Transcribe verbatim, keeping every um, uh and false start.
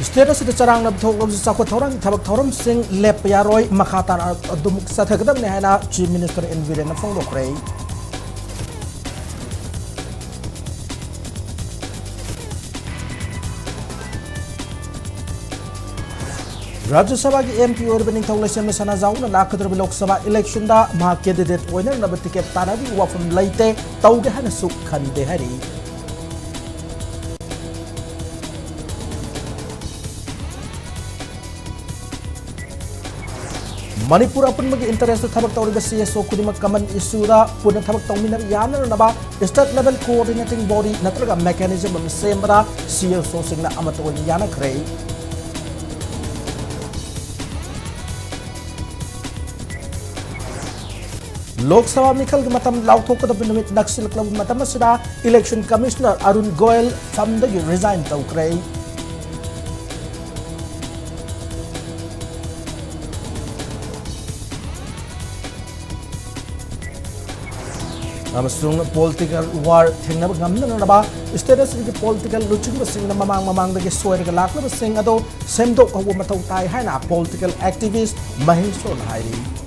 State ꯑꯁꯤꯗ ꯆꯔꯥꯡꯅꯕ ꯊꯣꯛꯂꯕꯁꯨ ꯆꯥꯎꯈꯠ ꯊꯧꯔꯥꯡꯒꯤ ꯊꯕꯛ ꯊꯧꯔꯝꯁꯤꯡ ꯂꯦꯞꯄ ꯌꯥꯔꯣꯏ, ꯃꯈꯥ ꯇꯥꯅ ꯑꯗꯨꯝ ꯆꯠꯊꯒꯗꯕꯅꯤ ꯍꯥꯏꯅ ꯆꯤꯐ ꯃꯤꯅꯤꯁꯇꯔ ꯑꯦꯟ ꯕꯤꯔꯦꯟꯅ ꯐꯣꯡꯗꯣꯛꯈ꯭ꯔꯦ꯫ ꯔꯥꯖ꯭ꯌ ꯁꯚꯥꯒꯤ ꯑꯦꯝ ꯄꯤ ꯑꯣꯏꯔꯤꯕ ꯅꯤꯡꯊꯧ ꯂꯩꯁꯦꯝꯕ ꯁꯅꯥꯖꯥꯎꯅ ꯂꯥꯛꯀꯗꯧꯔꯤꯕ ꯂꯣꯛ ꯁꯚꯥ ꯏꯂꯦꯛꯁꯟꯗ ꯃꯍꯥꯛ ꯀꯦꯟꯗꯤꯗꯦꯠ ꯑꯣꯏꯅꯅꯕ ꯇꯤꯀꯦꯠ ꯇꯥꯟꯅꯕꯒꯤ ꯋꯥꯐꯝ ꯂꯩꯇꯦ, ꯇꯧꯒꯦ ꯍꯥꯏꯅꯁꯨ ꯈꯟꯗꯦ ꯍꯥꯏꯔꯤ꯫ ꯃꯅꯤꯄꯨꯔ ꯑꯄꯨꯟꯕꯒꯤ ꯏꯟꯇꯔꯦꯁꯇ ꯊꯕꯛ ꯇꯧꯔꯤꯕ ꯁꯤ ꯑꯦꯁ ꯑꯣ ꯈꯨꯗꯤꯡꯃꯛ ꯀꯃꯟ ꯏꯁꯨꯗ ꯄꯨꯟꯅ ꯊꯕꯛ ꯇꯧꯃꯤꯟꯅꯕ ꯌꯥꯅꯅꯕ ꯁ꯭ꯇꯦꯠ ꯂꯦꯚꯦꯜ ꯀꯣꯑꯣꯔꯗꯤꯅꯦꯇꯤꯡ ꯕꯣꯗꯤ ꯅꯠꯇ꯭ꯔꯒ ꯃꯦꯀꯥꯅꯤꯖꯝ ꯑꯃ ꯁꯦꯝꯕꯗ ꯁꯤ ꯑꯦꯁ ꯑꯣꯁꯤꯡꯅ ꯑꯃꯠꯇ ꯑꯣꯏꯅ ꯌꯥꯅꯈ꯭ꯔꯦ꯫ ꯂꯣꯛ ꯁꯚꯥ ꯃꯤꯈꯜꯒꯤ ꯃꯇꯝ ꯂꯥꯎꯊꯣꯛꯀꯗꯕ ꯅꯨꯃꯤꯠ ꯅꯛꯁꯤꯜꯂꯛꯂꯕ ꯃꯇꯝ ꯑꯁꯤꯗ election commissioner Arun Goyal ꯐꯝꯗꯒꯤ resign ꯇꯧꯈ꯭ꯔꯦ꯫ ꯑꯃꯁꯨꯡ ꯄꯣꯂꯤꯇꯤꯀꯦꯜ ꯋꯥꯔ ꯊꯦꯡꯅꯕ ꯉꯝꯅꯅꯕ ꯁ꯭ꯇꯦꯠ ꯑꯁꯤꯒꯤ ꯄꯣꯂꯤꯇꯤꯀꯦꯜ ꯂꯨꯆꯤꯡꯕꯁꯤꯡꯅ ꯃꯃꯥꯡ ꯃꯃꯥꯡꯗꯒꯤ ꯁꯣꯏꯔꯒ ꯂꯥꯛꯂꯕꯁꯤꯡ ꯑꯗꯨ ꯁꯦꯝꯗꯣꯛꯍꯧꯕ ꯃꯊꯧ ꯇꯥꯏ ꯍꯥꯏꯅ ꯄꯣꯂꯤꯇꯤꯀꯦꯜ ꯑꯦꯛꯇꯤꯚꯤꯁ꯭ꯠ ꯃꯍꯦꯁꯣꯔꯅ ꯍꯥꯏꯔꯤ꯫